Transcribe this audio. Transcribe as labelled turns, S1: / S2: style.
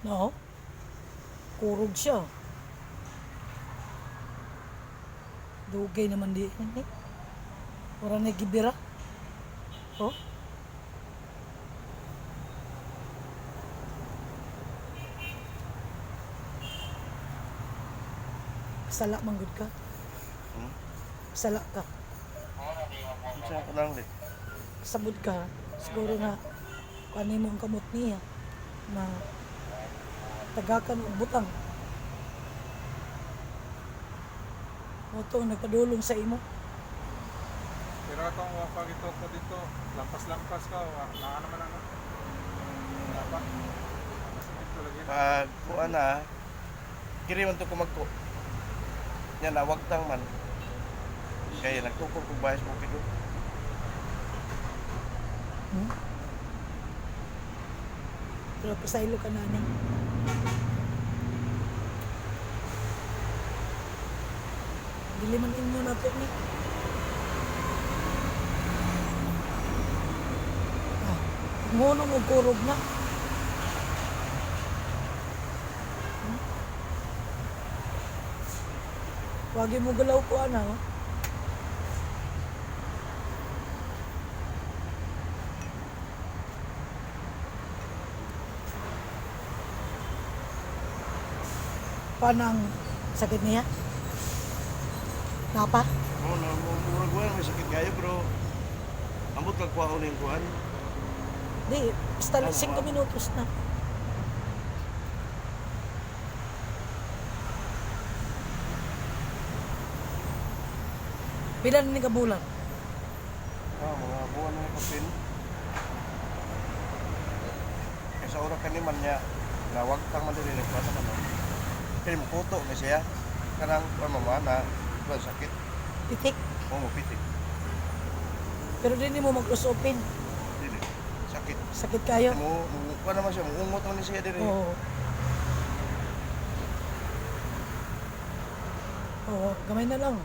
S1: No? Kurog siya. Dugay naman di. Eh. Wala na gibira. Oh. Sala man gud ka.
S2: Hmm?
S1: Sala ka.
S2: Unsa ka lang ulit?
S1: Sabod ka. Siguro na kuan mo ang kamot niya na tagakan og butang. Mo to ang nagpadulong sa imo.
S3: Pero atong wa pa gito ko dito, lampas-lampas ka, wa naa naman ano. Wala pa. Masakit to lagi.
S2: Pag kuan na, kiri man to kumagko. Nya na wagtang man. Kaya nagtukod kog bahay sa bukid. Oh.
S1: Pero pasaylo ka na ni. Dili man inyo na to ni. Ah, ngunong og kurog na. Wagi mo galaw ko ana. Oh. Paano ang sakit niya? Napa?
S2: Oo, na murag kuan may sakit kayo pero ambot kag kuhaon ning kuan.
S1: Di, basta
S2: Ano,
S1: 5
S2: ah?
S1: minutos na. Pila na ni kabulan?
S2: Ah, mga buwan na kapin. Kaya sa oras kani man niya, nawagtang man dili nagkuan naman. Oh. Kaya mo kuto na siya. Kanang kuan mamana, kuan sakit.
S1: Pitik.
S2: O mo pitik.
S1: Pero di mo mag-usopin.
S2: Dili. Sakit.
S1: Sakit kayo.
S2: Mo mo kuan naman siya, muungot man ni siya diri.
S1: Oo. Oo, gamay na lang.